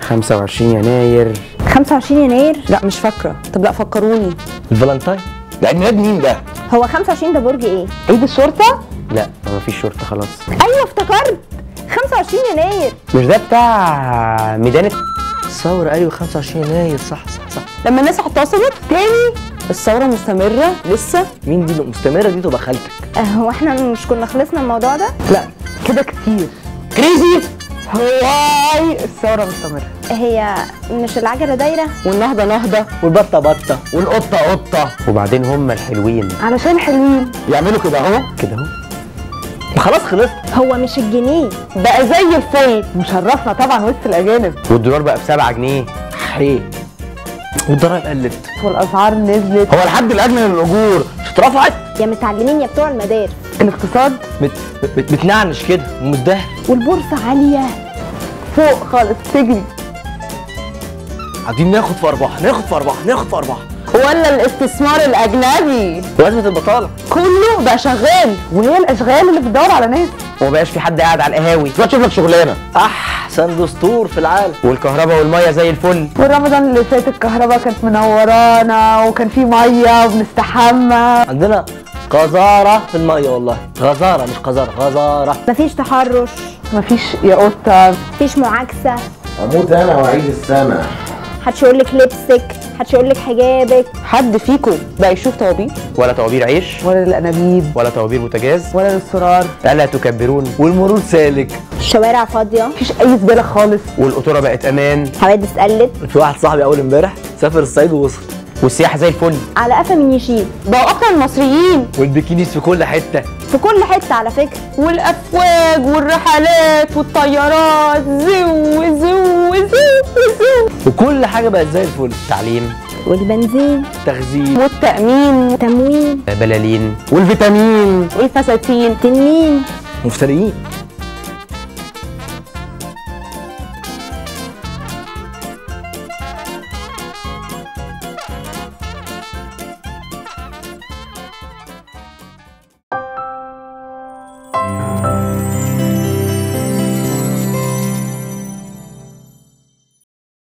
25 يناير. 25 يناير؟ لا مش فاكرة. طب لا فكروني. الفالنتاين ده عيد ميلاد مين ده؟ هو 25 ده برج ايه؟ عيد الشرطة؟ لا مفيش شرطة خلاص. ايوه افتكرت 25 يناير. مش ده بتاع ميدان الثورة؟ ايوه 25 يناير صح صح صح. لما الناس اعتصمت تاني. الثورة مستمرة لسه. مين دي مستمرة؟ دي تبقى خالتك. هو احنا مش كنا خلصنا الموضوع ده؟ لا كده كتير. crazy. هواي الثورة مستمرة. هي مش العجلة دايرة؟ والنهضة نهضة، والبطة بطة، والقطة قطة، وبعدين هم الحلوين علشان حلوين يعملوا كده اهو كده اهو. خلاص خلصت. هو مش الجنيه بقى زي الفل، مشرفنا طبعا وسط الأجانب، والدولار بقى ب7 جنيه حي، والضرايب قلت والأسعار نزلت. هو الحد الأدنى للأجور مش اترفعت؟ يا متعلمين يا بتوع المدارس. الاقتصاد بتنعنش كده ومزدهر، والبورصة عالية فوق خالص تجري. قاعدين ناخد في ارباح ناخد في ارباح ناخد في ارباح. ولا الاستثمار الاجنبي وازمة البطالة كله بقى شغال، وهي الاشغال اللي بتدور على ناس، وما بقاش في حد قاعد على القهاوي. تروح تشوف لك شغلانة. احسن دستور في العالم. والكهرباء والمية زي الفل. والرمضان اللي فات الكهرباء كانت منورانا وكان في مية وبنستحمى. عندنا غزارة في المية والله، غزارة مش قذاره، غزارة. مفيش تحرش، مفيش يا قطة، مفيش معاكسة. اموت انا واعيد السنة. محدش يقول لك لبسك، محدش يقول لك حجابك. حد فيكم بقى يشوف طوابير؟ ولا طوابير عيش، ولا للانابيب، ولا طوابير بوتاجاز، ولا للسرار. الا تكبرون. والمرور سالك، الشوارع فاضية، مفيش اي زبالة خالص، والقطوره بقت امان، حوادث قلت. في واحد صاحبي اول امبارح سافر الصعيد ووصل، والسياحة زي الفل. على قفا من يشيل. بقوا اكتر المصريين. وال bikinis في كل حتة، في كل حتة على فكرة. والافواج والرحلات والطيارات، زو زو زو زو، وكل حاجة بقت زي الفل. التعليم والبنزين، التخزين والتامين، تموين، بلالين، والفيتامين، والفساتين، تنين، مفتريين.